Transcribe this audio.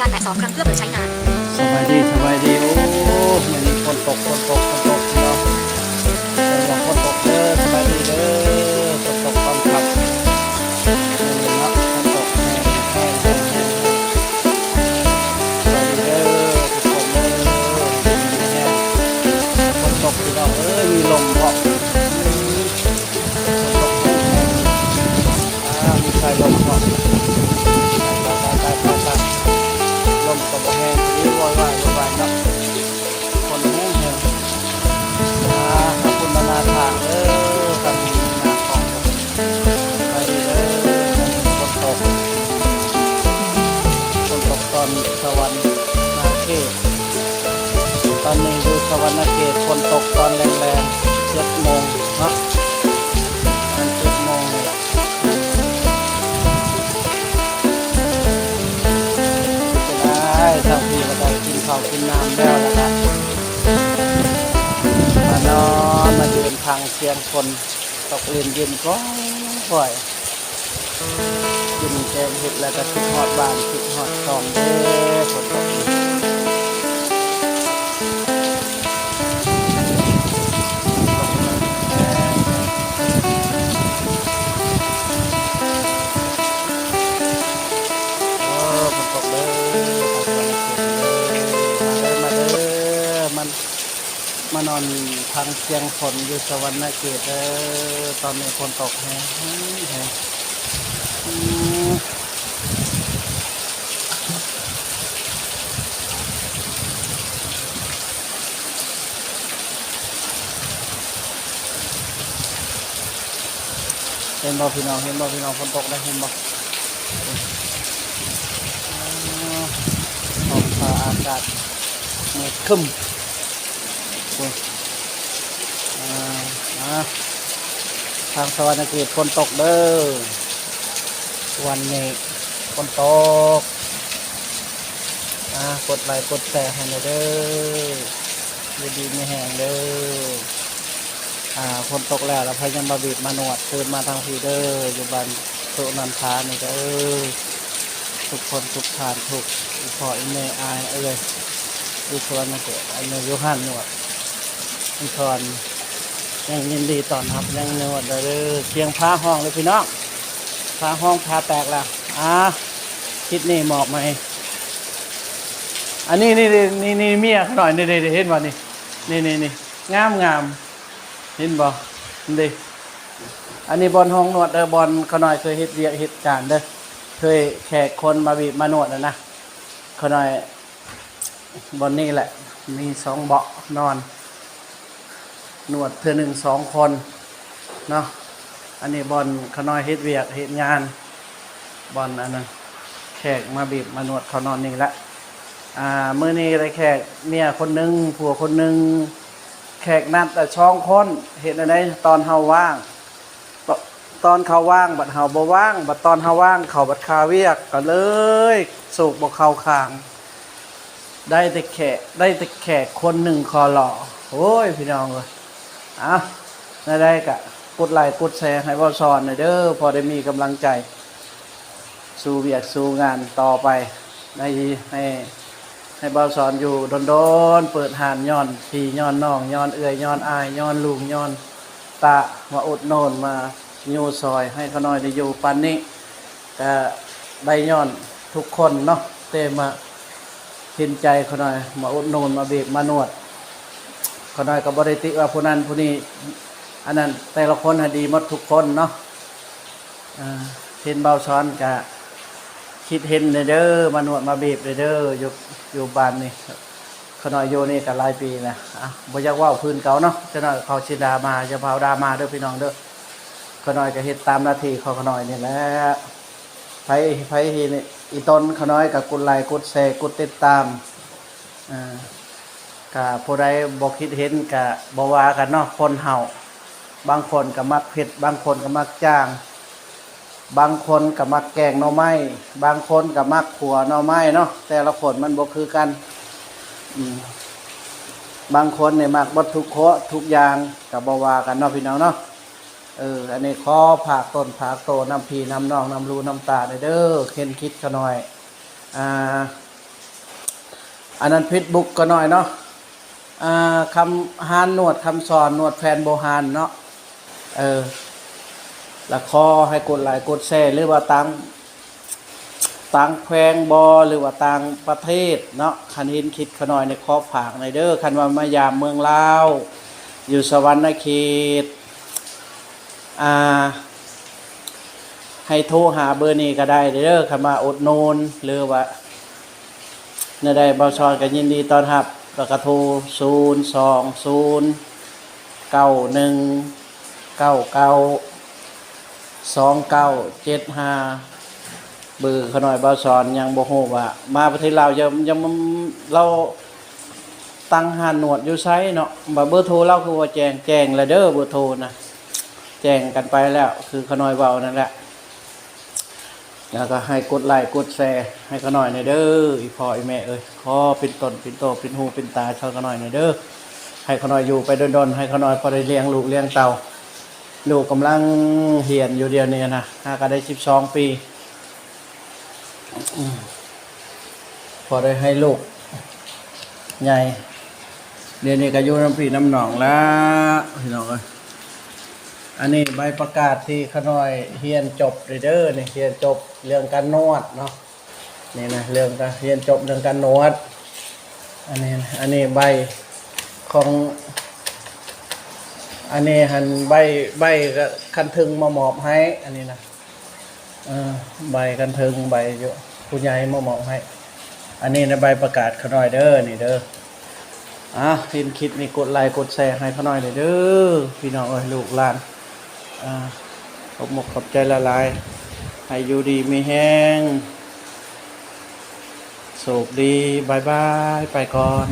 ການແຕະສອງຄັ້ງເພື່ອເປີດໃຊ້ງານ. ສະບາຍດີ ສະບາຍດີ. ໂອ້ ມື້ນີ້ຝົນຕົກ ຝົນຕົກ ຝົນຕົກເນາະ. ເອີ ຝົນຕົກເດີ ສະບາຍດີເດີ. ຝົນຕົກຕອນຄ່ຳເນາະ ຝົນຕົກແຮງ ແຮງ ແຮງ ແຮງ. ສະບາຍດີເດີທຸກຄົນເດີ. ຝົນຕົກພີ່ນ້ອງເອີຍ ມີລົມພ້ອມ. ຝົນຕົກແຮງ ອາ ມີສາຍລົມພ້ອມ. ຕາຍ ຕາຍ ຕາຍ ຕາຍ ຕາຍ. ລົມກໍບໍ່ແຮງ ໂວຍວາຍ ໂວຍວາຍເນາະ. ຝົນແຮງ ແຮງ. ອາ ຂອບຄຸນມານາທາງເດີ ທາງທີ່ມາຂອງ ໄປເດີ. ຝົນຕົກ ຝົນຕົກຕອນສະຫວັນນະເຂດ. ຕອນນີ້ຢູ່ສະຫວັນນະເຂດ ຝົນຕົກຕອນແລງໆ ເຈັດໂມງເນາະ ປະມານເຈັດໂມງນີ້ແຫຼະ. ເປັນໄງ ທາງພີ້ລະກະກິນເຂົ້າກິນນ້ຳແລ້ວ ລະກະມານອນ ມາຢືນຟັງສຽງຝົນຕົກເຫຼັ້ນເຢັນກ້ອຍໆ. ກິນແກງເຫັດແລ້ວກໍຄິດຮອດບ້ານ ຄິດຮອດຊ່ອງເດ້ ຝົນຕົກ. ເອີ ຝົນຕົກເດີ ມາເດີ ມາເດີ ມາເດີ ມາ ມານອນຟັງສຽງຝົນຢູ່ສະຫວັນນະເຂດເດີ. ຕອນນີ້ຝົນຕົກແຮງ ແຮງ ແຮງ. ອືມ ເຫັນບໍ່ພີ່ນ້ອງ ເຫັນບໍ່ພີ່ນ້ອງ ຝົນຕົກໄດ້ ເຫັນບໍ່? ອໍ ທ້ອງຟ້າອາກາດມືດຄຶ້ມ. ໂອ້ຍ ອ່າ ອ່າ ທາງສະຫວັນນະເຂດຝົນຕົກເດີ ວັນນີ້ຝົນຕົກ. ອ່າ ກົດໄລກົດແຊໃຫ້ແດ່ເດີ ຢູ່ດີມີແຮງເດີ. ອ່າ ຝົນຕົກແລ້ວ ລະພະຍາຍາມມາບີບມານວດ ເຊີນມາທາງພີ້ເດີ ຢູ່ບ້ານໂຕະນັນທານີ້ເດີ ທຸກຄົນທຸກທ່ານ ທຸກອີ່ພໍ່ອີ່ແມ່ ອາຍເອື້ອຍ ຢູ່ສະຫວັນນະເຂດ ອັນນີ້ຢູ່ຮ້ານນວດ ມີຄອນ ຍັງຍິນດີຕ້ອນຮັບ ຍັງນວດເດີ. ສຽງຟ້າຮ້ອງເດີພີ່ນ້ອງ ຟ້າຮ້ອງ ຟ້າແຕກແລ້ວ. ອ່າ ຄລິບນີ້ມອບໃຫ້ ອັນນີ້ ນີ້ ນີ້ ນີ້ເມຍຂ້ານ້ອຍ ນີ້ ນີ້ ເຫັນບໍ່ ນີ້ ນີ້ ນີ້ ນີ້ ງາມໆ ເຫັນບໍ່ ນີ້. ອັນນີ້ບ່ອນຫ້ອງນວດເດີ ບ່ອນຂ້ານ້ອຍເຄີຍເຮັດວຽກເຮັດການເດີ ເຄີຍແຂກຄົນມາບີບມານວດຫັ້ນນະ ຂ້ານ້ອຍ. ບ່ອນນີ້ແຫຼະ ມີສອງເບາະນອນ ນວດເທື່ອໜຶ່ງສອງຄົນເນາະ. ອັນນີ້ບ່ອນຂ້ານ້ອຍເຮັດວຽກເຮັດງານ ບ່ອນອັນນັ້ນ ແຂກມາບີບມານວດ ຂ້ານອນນີ້ແຫຼະ. ອ່າ ມື້ນີ້ໄດ້ແຂກເມຍຄົນໜຶ່ງ ຜົວຄົນໜຶ່ງ ແຂກນັດ ອາ ສອງຄົນ. ເຮັດແນວໃດຕອນເຮົາວ່າງ ຕ- ຕອນເຂົາວ່າງ ບັດເຮົາບໍ່ວ່າງ ບັດຕອນເຮົາວ່າງ ເຂົາບັດຄາວຽກ ກໍເລີຍໂຊກບໍ່ເຂົ້າຂ້າງ. ໄດ້ແຕ່ແຂກ ໄດ້ແຕ່ແຂກຄົນໜຶ່ງຂໍຫຼໍ່. ໂອ້ຍ ພີ່ນ້ອງເອີຍ ເອົ້າ ແນວໃດກະກົດໄລກົດແຊໃຫ້ເບົາສອນແດ່ເດີ ພໍໄດ້ມີກຳລັງໃຈ ສູ້ວຽກສູ້ງານຕໍ່ໄປ ໃຫ້ ໃຫ້ ໃຫ້ເບົາສອນຢູ່ດົນໆ ເປີດຮ້ານຍ້ອນພີ່ຍ້ອນນ້ອງ ຍ້ອນເອື້ອຍຍ້ອນອ້າຍ ຍ້ອນລຸງຍ້ອນຕາ ມາອຸດໜູນ ມາຍູ້ຊ່ອຍໃຫ້ຂ້ານ້ອຍໄດ້ຢູ່ປານນີ້ ກະໄດ້ຍ້ອນທຸກຄົນເນາະ ແຕ່ມາເຫັນໃຈຂ້ານ້ອຍ ມາອຸດໜູນ ມາບີບມານວດ. ຂ້ານ້ອຍກໍບໍ່ໄດ້ຕິວ່າຜູ້ນັ້ນຜູ້ນີ້ ອັນນັ້ນ ແຕ່ລະຄົນຫັ້ນດີໝົດທຸກຄົນເນາະ. ອ່າ ເຫັນເບົາສອນກະຄິດເຫັນແດ່ເດີ ມານວດມາບີບແດ່ເດີ ຢູ່ ຢູ່ບ້ານນີ້ ຂ້ານ້ອຍຢູ່ນີ້ກໍຫຼາຍປີແລ້ວ ອ່າ ບໍ່ຢາກເວົ້າພື້ນເກົ່າເນາະ ຈັກໜ້ອຍເຂົາຊິດ່າມາ ຢ່າພາວດ່າມາເດີພີ່ນ້ອງເດີ. ຂ້ານ້ອຍກໍເຮັດຕາມໜ້າທີ່ຂອງຂ້ານ້ອຍນີ້ແຫຼະ ໃຜ ໃຜເຫັນອີ່ຕົນຂ້ານ້ອຍກໍກົດໄລກົດແຊກົດຕິດຕາມ ອ່າ ກະຜູ້ໃດບໍ່ຄິດເຫັນກະບໍ່ວ່າກັນເນາະ ຄົນເຮົາ ບາງຄົນກະມັກເຜັດ ບາງຄົນກະມັກຈາງ ບາງຄົນກະມັກແກງໜໍ່ໄມ້ ບາງຄົນກະມັກຂົ້ວໜໍ່ໄມ້ເນາະ ແຕ່ລະຄົນມັນບໍ່ຄືກັນ ອືມ ບາງຄົນນີ້ມັກເບິດທຸກຄົນ ທຸກຢ່າງ ກະບໍ່ວ່າກັນເນາະ ພີ່ນ້ອງເນາະ. ເອີ ອັນນີ້ຂໍຝາກຕົນຝາກໂຕນຳພີ່ນຳນ້ອງ ນຳລູນຳຕາແດ່ເດີ ເຫັນຄິດຂ້ານ້ອຍ ອ່າ ອັນນັ້ນເຟສບຸກຂະນ້ອຍເນາະ ອ່າ ຄຳ ຮ້ານນວດຄຳສອນ ນວດແຜນໂບຮານເນາະ. ເອີ ລະຂໍໃຫ້ກົດໄລກົດແຊ ຫຼືວ່າຕ່າງ ຕ່າງແຂວງບໍ ຫຼືວ່າຕ່າງປະເທດເນາະ ຄັນເຫັນຄລິບຂະນ້ອຍນີ້ ຂໍຝາກໜ່ອຍເດີ. ຄັນວ່າມາຢາມເມືອງລາວ ຢູ່ສະຫວັນນະເຂດ ອ່າ ໃຫ້ໂທຫາເບີນີ້ກໍໄດ້ເດີ ຄັນວ່າອຸດໜູນ ຫຼືວ່າແນວໃດ ບ່າວສອນກໍຍິນດີຕ້ອນຮັບ. ແລ້ວກໍໂທ ສູນສອງສູນ ເກົ້າໜຶ່ງ ເກົ້າເກົ້າ ສອງເກົ້າເຈັດຫ້າ. ເບີຂະນ້ອຍບ່າວສອນຍັງບໍ່ຮູ້ວ່າມາປະເທດລາວ ຍັງ ຍັງ ລາວຕັ້ງຮ້ານນວດຢູ່ໃສເນາະ. ບາດເບີໂທລາວຄືວ່າແຈ້ງ ແຈ້ງແລ້ວເດີ ເບີໂທນະ ແຈ້ງກັນໄປແລ້ວ ຄືຂະນ້ອຍເວົ້ານັ້ນແຫຼະ. ແລ້ວກໍໃຫ້ກົດໄລກົດແຊໃຫ້ຂະນ້ອຍແດ່ເດີ ອີ່ພໍ່ອີ່ແມ່ເອີຍ. ຂໍເປັນຕົ້ນເປັນໂຕເປັນຫູເປັນຕາໃຫ້ຂະນ້ອຍແດ່ເດີ ໃຫ້ຂະນ້ອຍຢູ່ໄປດົນໆ ໃຫ້ຂະນ້ອຍພໍໄດ້ລ້ຽງລູກລ້ຽງເຕົ້າ. ລູກກຳລັງຮຽນຢູ່ດຽວນີ້ນະ ຫາກໍໄດ້ສິບສອງປີ ອືມ ພໍໄດ້ໃຫ້ລູກໃຫຍ່. ດຽວນີ້ກໍຢູ່ນຳພີ່ນຳນ້ອງລະ ພີ່ນ້ອງເອີຍ. ອັນນີ້ໃບປະກາດທີ່ຂະນ້ອຍຮຽນຈົບເດີ ນີ້ຮຽນຈົບເລື່ອງການນວດເນາະ. ນີ້ນະ ເລື່ອງການຮຽນຈົບເລື່ອງການນວດ. ອັນນີ້ ອັນນີ້ໃບຂອງ ອັນນີ້ຫັ້ນໃບ ໃບຄັນເທິງມາມອບໃຫ້ ອັນນີ້ນະ. ເອີ ໃບຄັນເທິງ ໃບຢູ່ ຜູ້ໃຫຍ່ມາມອບໃຫ້. ອັນນີ້ນະໃບປະກາດຂະນ້ອຍເດີ ນີ້ເດີ. ອ່າ ເຫັນຄລິບນີ້ກົດໄລກົດແຊໃຫ້ຂະນ້ອຍແດ່ເດີ ພີ່ນ້ອງເອີຍ ລູກຫຼານ. ອ່າ ຂອບມົກຂອບໃຈຫຼາຍໆ ໃຫ້ຢູ່ດີມີແຮງ ໂຊກດີ. ບາຍບາຍ ໄປກ່ອນ.